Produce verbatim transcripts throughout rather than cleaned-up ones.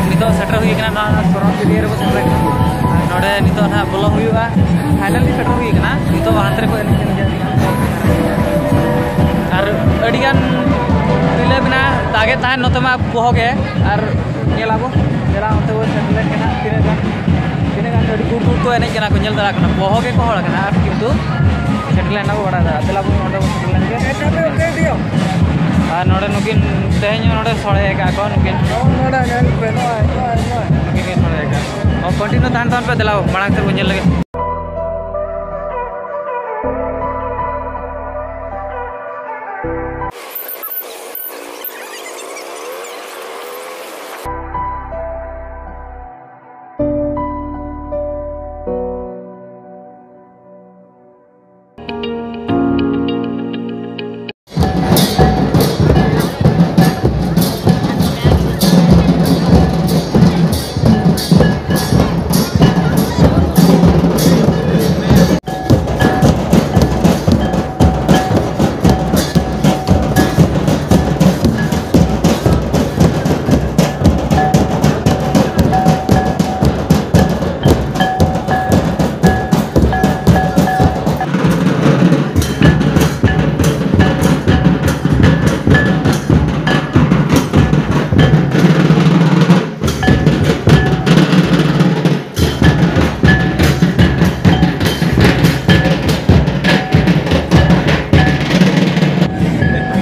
ᱱᱤᱛᱚᱜ ᱥᱮᱴᱮᱨ ᱦᱩᱭ ᱠᱟᱱᱟ, ᱱᱚᱣᱟ ᱥᱚᱨᱚᱱ ᱮᱨᱤᱭᱟ ᱨᱮᱵᱚ ᱥᱮᱴᱮᱨ ᱠᱟᱱᱟ᱾ ᱟᱨ ᱱᱚᱰᱮ ᱱᱤᱛᱚᱜ ᱱᱟᱦᱟᱜ ᱵᱚᱞᱚ ᱦᱩᱭᱩᱜᱼᱟ᱾ ᱯᱷᱟᱭᱱᱟᱞᱤ ᱥᱮᱴᱮᱨ ᱦᱩᱭ ᱠᱟᱱᱟ᱾ ᱱᱤᱛᱚᱜ ᱦᱟᱱᱛᱮ ᱨᱮᱠᱚ ᱮᱱᱮᱡ ᱠᱟᱱ ᱜᱮᱭᱟ᱾ ᱟᱨ ᱟᱹᱰᱤᱜᱟᱱ ᱨᱤᱞᱟᱹ ᱢᱮᱱᱟᱜᱼᱟ, ᱫᱟᱜᱮ ᱛᱟᱦᱮᱱ ᱱᱚᱛᱮ ᱢᱟ ᱵᱚᱦᱚᱜ ᱜᱮ᱾ ᱟᱨ ᱧᱮᱞ ᱟᱵᱚ, ᱫᱮᱞᱟ ᱚᱱᱛᱮ ᱵᱚ ᱥᱮᱴᱮᱨ ᱞᱮᱱ ᱠᱟᱱᱟ᱾ ᱛᱤᱱᱟᱹᱜ ᱜᱟᱱ, ᱛᱤᱱᱟᱹᱜ ᱜᱟᱱ ᱟᱹᱰᱤ ᱜᱩᱰ ᱜᱩᱰ ᱠᱚ ᱮᱱᱮᱡ ᱠᱟᱱᱟ ᱠᱚ, ᱧᱮᱞ ᱫᱟᱲᱮᱭᱟᱜ ᱠᱟᱱᱟ, ᱵᱚᱦᱚᱜ ᱜᱮᱠᱚ ᱦᱚᱲ ᱠᱟᱱᱟ᱾ ᱟᱨ ᱠᱤᱱᱛᱩ ᱥᱮᱴᱮᱨ ᱞᱮᱱᱟ ᱵᱚ ᱵᱟᱲᱟᱭ ᱫᱟ᱾ ᱫᱮᱞᱟ ᱵᱚᱱ ᱚᱸᱰᱮ ᱵᱚᱱ ᱥᱮᱴᱮᱨ ᱞᱮᱱ ᱜᱮ᱾ ᱟᱨ ᱱᱚᱰᱮ ᱱᱩᱠᱤᱱ ᱛᱮᱦᱮᱧ ᱦᱚᱸ ᱱᱚᱰᱮ ᱥᱚᱲᱮ ᱟᱠᱟᱫ ᱠᱚ ᱱᱩᱠᱤᱱ᱾ ᱱᱚᱰᱮ ᱧᱮᱞ ᱯᱮ, ᱱᱚᱜᱼᱚᱭ, ᱱᱚᱜᱼᱚᱭ, ᱱᱚᱜᱼᱚᱭ᱾ ᱱᱩᱠᱤᱱ ᱜᱮ ᱥᱚᱲᱮ ᱟᱠᱟᱫ ᱠᱚ᱾ ᱦᱚᱸ, ᱠᱚᱱᱴᱤᱱᱤᱭᱩ ᱛᱟᱦᱮᱱ ᱛᱟᱵᱚᱱ ᱯᱮ, ᱫᱮᱞᱟ ᱢᱟᱲᱟᱝ ᱥᱮᱫ ᱵᱚᱱ ᱧᱮᱞ ᱞᱮᱜᱮ᱾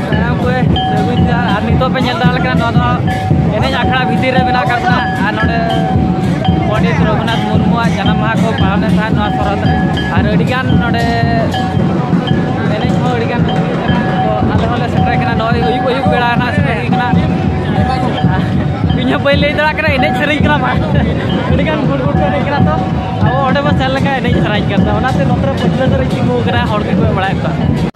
ᱥᱟᱱᱟᱢ ᱠᱚ ᱥᱟᱹᱜᱩᱱ ᱡᱚᱦᱟᱨ᱾ ᱟᱨ ᱱᱤᱛᱚᱜ ᱯᱮ ᱧᱮᱞ ᱫᱟᱲᱮᱭᱟᱜ ᱠᱟᱱᱟ, ᱱᱚᱣᱟ ᱫᱚ ᱮᱱᱮᱡ ᱟᱠᱷᱲᱟ ᱵᱷᱤᱛᱤᱨ ᱨᱮ ᱢᱮᱱᱟᱜ ᱟᱠᱟᱫ ᱵᱚᱱᱟ᱾ ᱟᱨ ᱱᱚᱰᱮ ᱯᱚᱱᱰᱤᱛ ᱨᱚᱜᱷᱩᱱᱟᱛᱷ ᱢᱩᱨᱢᱩᱣᱟᱜ ᱡᱟᱱᱟᱢ ᱢᱟᱦᱟ ᱠᱚ ᱯᱟᱞᱚᱱᱮᱫ ᱛᱟᱦᱮᱸᱫ ᱱᱚᱣᱟ ᱥᱚᱨᱦᱚᱫ ᱨᱮ᱾ ᱟᱨ ᱟᱹᱰᱤᱜᱟᱱ ᱱᱚᱰᱮ ᱮᱱᱮᱡ ᱦᱚᱸ ᱟᱹᱰᱤᱜᱟᱱ ᱦᱩᱭᱩᱜ ᱠᱟᱱᱟ᱾ ᱛᱚ ᱟᱞᱮ ᱦᱚᱸᱞᱮ ᱥᱮᱴᱮᱨ ᱠᱟᱱᱟ, ᱱᱚᱜᱼᱚᱭ ᱟᱹᱭᱩᱵ, ᱟᱹᱭᱩᱵ ᱵᱮᱲᱟ ᱱᱟᱜ ᱥᱮᱴᱮᱨ ᱦᱩᱭ ᱠᱟᱱᱟ᱾ ᱤᱧ ᱦᱚᱸ ᱵᱟᱹᱧ ᱞᱟᱹᱭ ᱫᱟᱲᱮᱭᱟᱜ ᱠᱟᱱᱟ, ᱮᱱᱮᱡ ᱥᱮᱨᱮᱧ ᱠᱟᱱᱟ ᱵᱟᱝ᱾ ᱟᱹᱰᱤᱜᱟᱱ ᱜᱩᱲ ᱜᱩᱲ ᱠᱚ ᱮᱱᱮᱡ ᱠᱟᱱᱟ᱾ ᱛᱚ ᱟᱵᱚ ᱚᱸᱰᱮ ᱵᱚᱱ ᱥᱮᱱ ᱞᱮᱱᱠᱷᱟᱱ ᱮᱱᱮᱡ ᱥᱟᱱᱟᱧ ᱠᱟᱱᱟ᱾ ᱛᱚ ᱚᱱᱟᱛᱮ ᱱᱚᱛᱮ ᱨᱮ ᱯᱟᱹᱪᱷᱞᱟᱹ ᱥᱮᱫ ᱨᱮᱧ ᱛᱤᱸᱜᱩ ᱟᱠᱟᱱᱟ, ᱦᱚᱲ ᱠᱚᱠᱚ ᱵᱟᱲᱟᱭᱮᱫ ᱠᱚᱣᱟ᱾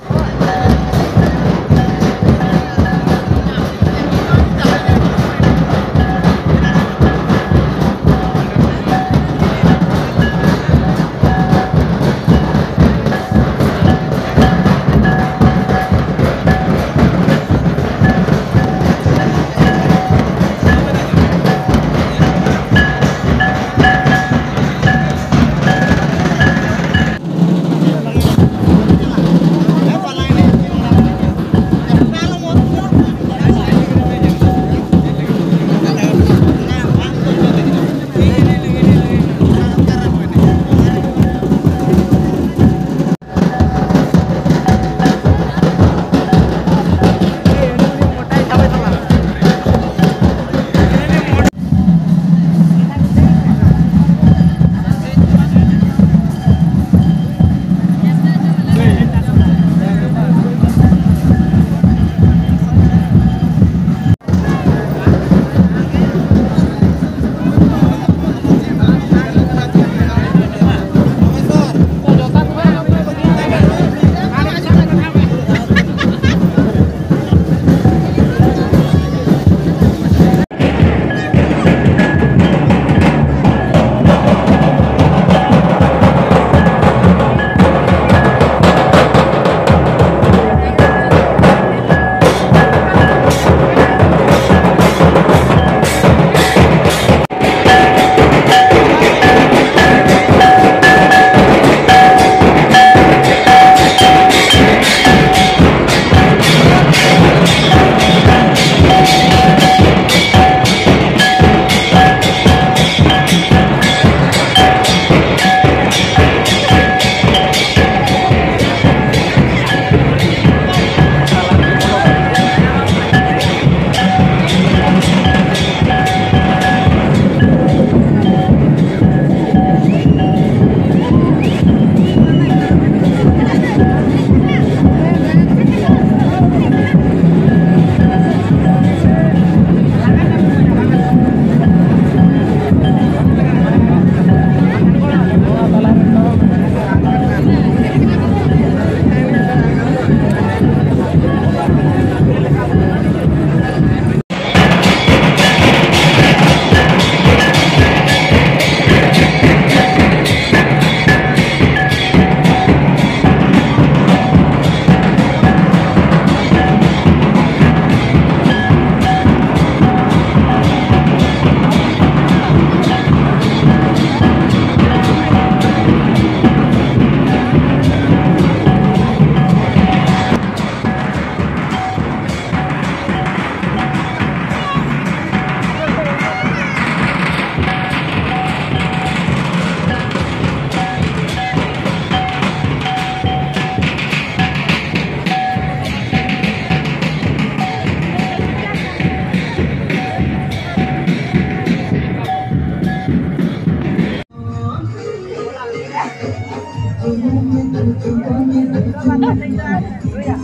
ᱠᱚᱭᱚᱜ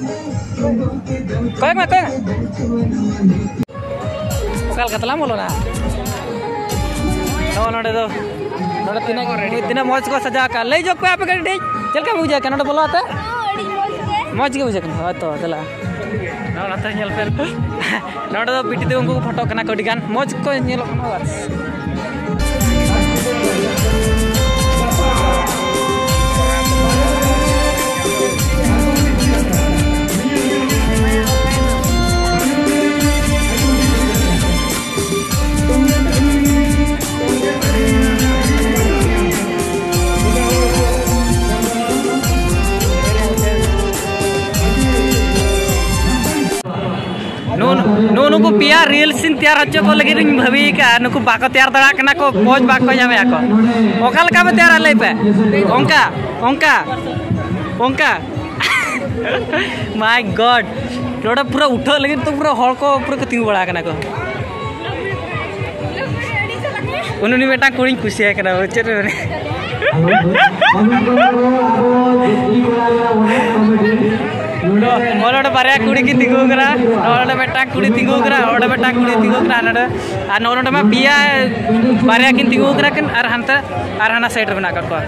ᱢᱮ, ᱠᱚᱭᱚᱜ ᱢᱮ᱾ ᱚᱠᱟ ᱞᱮᱠᱟ ᱛᱮᱞᱟᱝ ᱵᱚᱞᱚᱱᱟ? ᱱᱚᱜᱼᱚ ᱱᱚᱰᱮ ᱫᱚ, ᱱᱚᱰᱮ ᱛᱤᱱᱟᱹᱜ, ᱛᱤᱱᱟᱹᱜ ᱢᱚᱡᱽ ᱠᱚ ᱥᱟᱡᱟᱣ ᱟᱠᱟᱫ᱾ ᱞᱟᱹᱭ ᱧᱚᱜ ᱯᱮ ᱟᱯᱮ ᱠᱟᱹᱴᱤᱡ, ᱪᱮᱫ ᱞᱮᱠᱟ ᱵᱩᱡᱷᱟᱹᱜ ᱠᱟᱱᱟ ᱱᱚᱰᱮ ᱵᱚᱞᱚ ᱠᱟᱛᱮ? ᱦᱚᱸ, ᱟᱹᱰᱤ ᱢᱚᱡᱽ ᱜᱮ᱾ ᱢᱚᱡᱽ ᱜᱮ ᱵᱩᱡᱷᱟᱹᱜ ᱠᱟᱱᱟ᱾ ᱦᱳᱭ ᱛᱚ, ᱫᱮᱞᱟ᱾ ᱱᱚᱰᱮ ᱫᱚ ᱵᱤᱴᱤ ᱛᱟᱠᱚ ᱩᱱᱠᱩ ᱠᱚ ᱯᱷᱳᱴᱳ ᱠᱟᱱᱟ ᱠᱚ ᱟᱹᱰᱤ ᱜᱟᱱ᱾ ᱢᱚᱡᱽ ᱠᱚ ᱧᱮᱞᱚᱜ ᱠᱟᱱᱟ, ᱵᱟᱥ᱾ ᱱᱩᱜᱼᱩ ᱱᱩᱜᱼᱩ ᱱᱩᱠᱩ ᱯᱮᱭᱟ reels ᱤᱧ ᱛᱮᱭᱟᱨ ᱦᱚᱪᱚ ᱠᱚ ᱞᱟᱹᱜᱤᱫ ᱤᱧ ᱵᱷᱟᱹᱵᱤ ᱟᱠᱟᱫᱼᱟ᱾ ᱱᱩᱠᱩ ᱵᱟᱠᱚ ᱛᱮᱭᱟᱨ ᱫᱟᱲᱮᱭᱟᱜ ᱠᱟᱱᱟ ᱠᱚ, ᱯᱚᱡᱽ ᱵᱟᱠᱚ ᱧᱟᱢᱮᱫᱼᱟ ᱠᱚ᱾ ᱚᱠᱟ ᱞᱮᱠᱟ ᱯᱮ ᱛᱮᱭᱟᱨᱟ ᱞᱟᱹᱭ ᱯᱮ? ᱚᱱᱠᱟ, ᱚᱱᱠᱟ, ᱚᱱᱠᱟ᱾ My God, ᱱᱚᱰᱮ ᱯᱩᱨᱟᱹ ᱩᱴᱷᱟᱹᱜ ᱞᱟᱹᱜᱤᱫ ᱛᱚ ᱯᱩᱨᱟᱹ ᱦᱚᱲ ᱠᱚ ᱯᱩᱨᱟᱹ ᱠᱚ ᱛᱤᱸᱜᱩ ᱵᱟᱲᱟ ᱟᱠᱟᱱᱟ ᱠᱚ᱾ ᱩᱱᱤ, ᱩᱱᱤ ᱢᱤᱫᱴᱟᱝ ᱠᱩᱲᱤᱧ ᱠᱩᱥᱤᱭᱟᱭ ᱠᱟᱱᱟ, ᱪᱮᱫ ᱨᱮ ᱢᱮᱱᱟᱭ? ᱚᱸᱰᱮ ᱵᱟᱨᱭᱟ ᱠᱩᱲᱤ ᱠᱤᱱ ᱛᱤᱸᱜᱩ ᱟᱠᱟᱱᱟ, ᱚᱸᱰᱮ ᱢᱤᱫᱴᱟᱝ ᱠᱩᱲᱤ ᱛᱤᱸᱜᱩ ᱟᱠᱟᱱᱟ, ᱚᱸᱰᱮ ᱢᱤᱫᱴᱟᱝ ᱠᱩᱲᱤ ᱛᱤᱸᱜᱩ ᱟᱠᱟᱱᱟ ᱱᱚᱰᱮ, ᱟᱨ ᱱᱚᱜᱼᱚ ᱱᱚᱰᱮ ᱢᱟ ᱯᱮᱭᱟ, ᱵᱟᱨᱭᱟ ᱠᱤᱱ ᱛᱤᱸᱜᱩ ᱟᱠᱟᱱᱟ ᱠᱤᱱ, ᱟᱨ ᱦᱟᱱᱛᱮ, ᱟᱨ ᱦᱟᱱᱟ side ᱨᱮ ᱢᱮᱱᱟᱜ ᱟᱠᱟᱫ ᱠᱚᱣᱟ᱾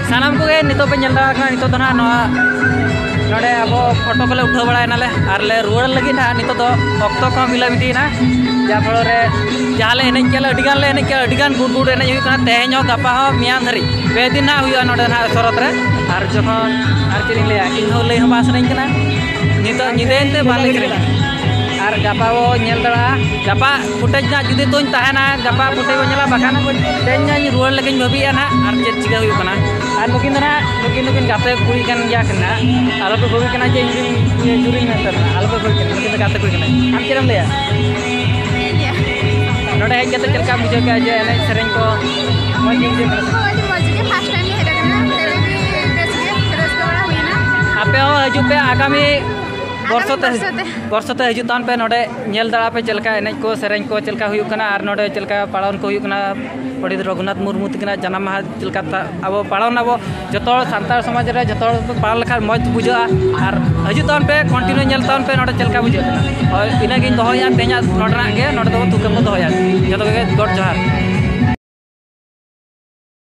ᱥᱟᱱᱟᱢ ᱠᱚᱜᱮ ᱱᱤᱛᱚᱜ ᱯᱮ ᱧᱮᱞ ᱫᱟᱲᱮᱭᱟᱜ ᱠᱟᱱᱟ, ᱱᱤᱛᱚᱜ ᱫᱚ ᱱᱟᱦᱟᱜ ᱱᱚᱣᱟ, ᱱᱚᱰᱮ ᱟᱵᱚ ᱯᱷᱳᱴᱳ ᱠᱚᱞᱮ ᱩᱴᱷᱟᱹᱣ ᱵᱟᱲᱟᱭᱮᱱᱟᱞᱮ ᱟᱨ ᱞᱮ ᱨᱩᱣᱟᱹᱲ ᱞᱟᱹᱜᱤᱫ ᱱᱟᱦᱟᱜ᱾ ᱱᱤᱛᱚᱜ ᱫᱚ ᱚᱠᱛᱚ ᱠᱚᱦᱚᱸ ᱵᱤᱞᱚᱢ ᱤᱫᱤᱭᱮᱱᱟ, ᱡᱟᱦᱟᱸ ᱯᱷᱚᱞᱚ ᱨᱮ ᱡᱟᱦᱟᱸ ᱞᱮ ᱮᱱᱮᱡ ᱠᱮᱜᱼᱟ ᱞᱮ, ᱟᱹᱰᱤ ᱜᱟᱱ ᱞᱮ ᱮᱱᱮᱡ ᱠᱮᱜᱼᱟ, ᱟᱹᱰᱤ ᱜᱟᱱ ᱜᱩᱰ ᱜᱩᱰ ᱮᱱᱮᱡ ᱦᱩᱭᱩᱜ ᱠᱟᱱᱟ᱾ ᱛᱮᱦᱮᱧ ᱦᱚᱸ, ᱜᱟᱯᱟ ᱦᱚᱸ, ᱢᱮᱭᱟᱝ ᱫᱷᱟᱹᱨᱤᱡ ᱯᱮ ᱫᱤᱱ ᱱᱟᱦᱟᱜ ᱦᱩᱭᱩᱜᱼᱟ ᱱᱚᱰᱮ ᱱᱟᱦᱟᱜ ᱥᱚᱨᱚᱛ ᱨᱮ᱾ ᱟᱨ ᱡᱚᱠᱷᱚᱱ, ᱟᱨ ᱪᱮᱫ ᱤᱧ ᱞᱟᱹᱭᱟ, ᱤᱧ ᱦᱚᱸ ᱞᱟᱹᱭ ᱦᱚᱸ ᱵᱟᱝ ᱥᱟᱱᱟᱧ ᱠᱟᱱᱟ᱾ ᱱᱤᱛᱚᱜ ᱧᱤᱫᱟᱹᱭᱮᱱ ᱛᱮ ᱵᱟᱝ ᱞᱟᱹᱭ ᱥᱟᱱᱟᱧ ᱠᱟᱱᱟ᱾ ᱟᱨ ᱜᱟᱯᱟ ᱵᱚ ᱧᱮᱞ ᱫᱟᱲᱮᱭᱟᱜᱼᱟ, ᱜᱟᱯᱟ footage ᱱᱟᱜ ᱡᱩᱫᱤ ᱛᱚᱧ ᱛᱟᱦᱮᱱᱟ, ᱜᱟᱯᱟ footage ᱵᱚ ᱧᱮᱞᱟ, ᱵᱟᱠᱷᱟᱱ ᱛᱮᱦᱮᱧ ᱱᱟᱜ ᱤᱧ ᱨᱩᱣᱟᱹᱲ ᱞᱟᱹᱜᱤᱫ ᱤᱧ ᱵᱷᱟᱹᱵᱤᱭᱮᱫᱼᱟ ᱱᱟᱜ, ᱟᱨ ᱪᱮᱫ ᱪᱤᱠᱟᱹ ᱦᱩᱭᱩᱜ ᱠᱟᱱᱟ᱾ ᱟᱨ ᱱᱩᱠᱤᱱ ᱫᱚ ᱱᱟᱜ, ᱱᱩᱠᱤᱱ ᱫᱚᱠᱤᱱ ᱜᱟᱛᱮ ᱠᱩᱲᱤ ᱠᱟᱱ ᱜᱮᱭᱟ ᱠᱤᱱ ᱱᱟᱜ, ᱟᱞᱚᱯᱮ ᱵᱷᱟᱹᱵᱤ ᱠᱟᱱᱟ ᱡᱮ ᱤᱧ ᱨᱮᱱ ᱤᱭᱟᱹ ᱡᱩᱨᱤᱧ ᱢᱮᱱᱛᱮ ᱱᱟᱜ, ᱟᱞᱚᱯᱮ ᱵᱷᱟᱹᱵᱤ ᱠᱟᱱᱟ, ᱱᱩᱠᱤᱱ ᱫᱚ ᱜᱟᱛᱮ ᱠᱩᱲᱤ ᱠᱟᱱᱟᱭ᱾ ᱟᱢ ᱪᱮᱫ ᱮᱢ ᱞᱟᱹᱭᱟ? ᱱᱚᱰᱮ ᱦᱮᱡ ᱠᱟᱛᱮ ᱪᱮᱫ ᱞᱮᱠᱟᱢ ᱵᱩᱡᱷᱟᱹᱣ ᱠᱮᱫᱼᱟ ᱡᱮ ᱮᱱᱮᱡ ᱥᱮᱨᱮᱧ ᱠᱚ ᱢᱚᱡᱽ ᱜᱮ ᱵᱩᱡᱷᱟᱹᱜ ᱠᱟᱱᱟ? ᱦᱳᱭ, ᱟᱹᱰᱤ ᱢᱚᱡᱽ ᱜᱮ, first time ᱞᱮ ᱦᱮᱡ ᱟᱠᱟᱱᱟ, ᱛᱮᱨᱮ ᱜᱮ ᱵᱮᱥ ᱜᱮ ᱨᱟᱹᱥᱠᱟᱹ ᱵᱟᱲᱟ ᱦᱩᱭᱱᱟ᱾ ᱟᱯᱮ ᱦᱚᱸ ᱦᱤᱡᱩᱜ ᱯᱮ ᱟᱜᱟᱢᱤ ᱵᱚᱨᱥᱚ ᱛᱮ ᱵᱚᱨᱥᱚ ᱛᱮ ᱦᱤᱡᱩᱜ ᱛᱟᱵᱚᱱ ᱯᱮ ᱱᱚᱰᱮ, ᱧᱮᱞ ᱫᱟᱲᱮᱭᱟᱜ ᱯᱮ ᱪᱮᱫ ᱞᱮᱠᱟ ᱮᱱᱮᱡ ᱠᱚ ᱥᱮᱨᱮᱧ ᱠᱚ ᱪᱮᱫ ᱞᱮᱠᱟ ᱦᱩᱭᱩᱜ ᱠᱟᱱᱟ ᱟᱨ ᱱᱚᱰᱮ ᱪᱮᱫ ᱞᱮᱠᱟ ᱯᱟᱞᱚᱱ ᱠᱚ ᱦᱩᱭᱩᱜ ᱠᱟᱱᱟ᱾ ᱯᱚᱸᱰᱤᱛ ᱨᱚᱜᱷᱩᱱᱟᱛᱷ ᱢᱩᱨᱢᱩ ᱛᱟᱹᱠᱤᱱᱟᱜ ᱡᱟᱱᱟᱢ ᱢᱟᱦᱟ ᱪᱮᱫ ᱞᱮᱠᱟ ᱛᱟ- ᱟᱵᱚ ᱯᱟᱞᱚᱱ ᱟᱵᱚ, ᱡᱚᱛᱚ ᱦᱚᱲ ᱥᱟᱱᱛᱟᱲ ᱥᱚᱢᱟᱡᱽ ᱨᱮ ᱡᱚᱛᱚ ᱦᱚᱲ ᱠᱚ ᱯᱟᱞᱚᱱ ᱞᱮᱠᱷᱟᱱ ᱢᱚᱡᱽ ᱵᱩᱡᱷᱟᱹᱜᱼᱟ᱾ ᱟᱨ ᱦᱤᱡᱩᱜ ᱛᱟᱵᱚᱱ ᱯᱮ, ᱠᱚᱱᱴᱤᱱᱤᱭᱩ ᱧᱮᱞ ᱛᱟᱵᱚᱱ ᱯᱮ ᱱᱚᱰᱮ ᱪᱮᱫ ᱞᱮᱠᱟ ᱵᱩᱡᱷᱟᱹᱜ ᱠᱟᱱᱟ᱾ ᱦᱳᱭ, ᱤᱱᱟᱹᱜᱤᱧ ᱫᱚᱦᱚᱭᱮᱫᱼᱟ ᱛᱮᱦᱮᱧᱟᱜ ᱱᱚᱰᱮᱱᱟᱜ ᱜᱮ, ᱱᱚᱰᱮ ᱫᱚᱵᱚᱱ ᱛᱷᱩᱠᱟᱹᱢ ᱵᱚᱱ ᱫᱚᱦᱚᱭᱟ᱾ ᱡᱚᱛᱚ ᱠᱚᱜᱮ ᱜᱚᱰ ᱡᱚᱦᱟᱨ᱾